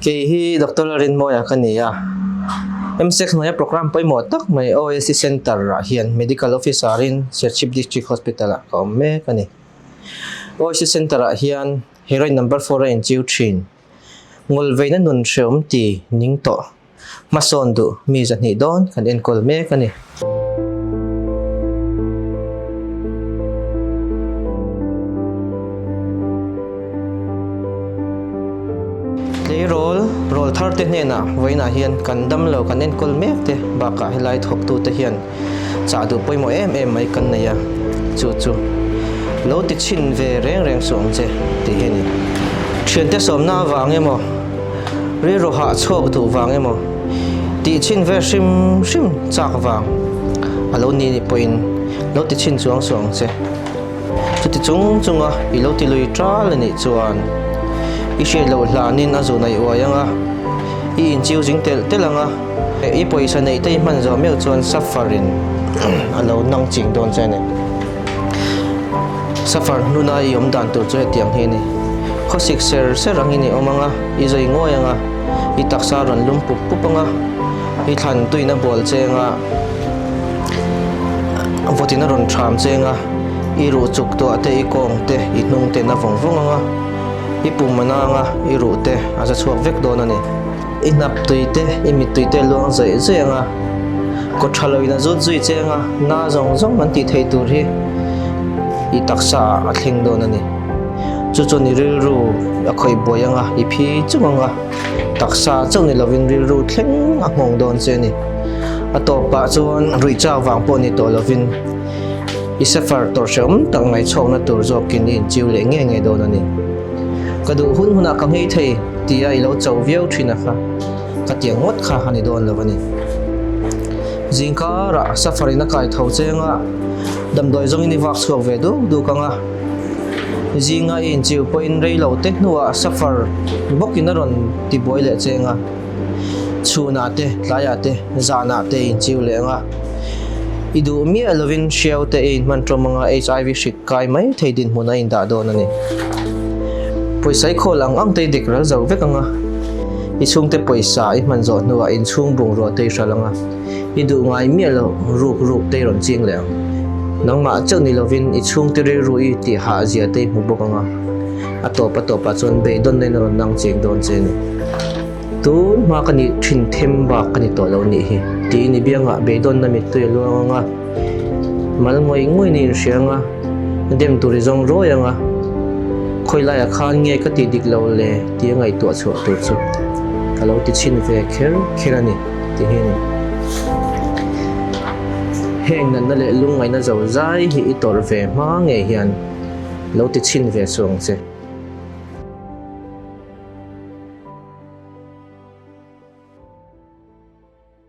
Kei hi Doctor Lalrinmawia ka ni a, MSEC hnuaia programme pawimawh tak mai OAC Centre ah hian Medical Officer in Serchhip District Hospital ah ka awm mek a ni. OAC Centre ah hian Heroin Number 4 a inchiu thin. Ngawlveina nun hreawm ti ning tawh. Hmasawn duh mi 200 dawn kan enkawl mek a ni. Tleirawl rawl thar te hnenah vawiinah hian kan damlo kan enkawl mek te bakah helai thawktute hian chah duh pawimawh em em mai kan nei a, chu chu lo ti chhin ve reng reng suh ang che tih hi a ni. Thiante sawmna avang emaw, rilru hah chhuak duh vang emaw, tih chhin ve hrim hrim chak vang a lo ni ni pawhin lo ti chhin chuang suh ang che. Chuti chung chunga i lo ti lui ṭal a nih chuan i hriat loh hlanin a zun a i uai ang a, i inchiu zing telh telh ang a. I pawisa neih te i hman zawh meuh chuan safar in a lo nang ching dawn che a ni. Safar hnuna i awm dan tur chu hetiang hi a ni. Khawsik ser ser angin i awm ang a, i zawi nguai ang a, i taksa a rawn lum pup pup ang a, i thlan tuin a bual che ang a, vawtin a rawn ṭham che ang a, i ruh chuk tuah te, i kawng te, i hnung ten a vawng vawng ang a, i pum a na ang a, i ruh te a za chhuak vek dawn a ni. I hnap tui te, i mittui te luang zawih zawih ang a, kaw tha loin a zut zui che ang a, na zawng zawng an tih theih tur hi i taksa ah a thleng dawn a ni. Chu chuan i rilru a khawih buai ang a, i phi chung ang a, taksa chauh ni lovin rilru thleng a nghawng dawn che a ni. A tawpah chuan ruih chak vang pawh ni tawh lovin i safar tawrhhrehawm tak ngaihchhawkna tur zawkin i inchiu leh ngei ngei dawn a ni. Ka duh hun hunah ka nghei thei tia i lo cho viau thin a kha, ka tiang ngawt kha a ni dawn lo a ni. Zingkarah safar in a kai tho cheng a, damdawi zawngin i vak chhuak ve duk duk ang a. Zinga i inchiu pawhin rei lo te hnuah safar bawkin a rawn tibuai leh cheng a. Chhunah te, tlaiah te, zanah te i inchiu leh ang a. I duh miah lovin hriau te i inhman tawm ang a, HIV hrik kai mai thei dinhmun a indah dawn a ni. Pawisa i khawl ang ang te i dik ral zo vek ang a, i chhungte pawisa i hman zawh hnuah inchhung bungrua te i hral ang a, i duh ngai miah loh ruk ruk te i rawn ching leh ang. Nangmah chauh ni lovin i chhungte rilru i tih hah zia te i hmu bawk ang a, a tawp a tawpah chuan beidawnna in a rawn nang cheng dawn che a ni. Tun hma ka nih thin them bak ka ni tawh lo nih hi tiin i biangah beidawnna mittui a luang ang a, mal ngawih ngawih niin hria ang a, dem tur i zawng rawi ang a, khawi laiah khan nge ka tih dik lo le tia ngaihtuah chhuah tur chu ka lo ti chhin ve kher kher a ni ti hi a ni. Heng natna leh lungngaihna zo zai hi i tawrh ve hma ngei hian lo ti chhin ve suh ang che.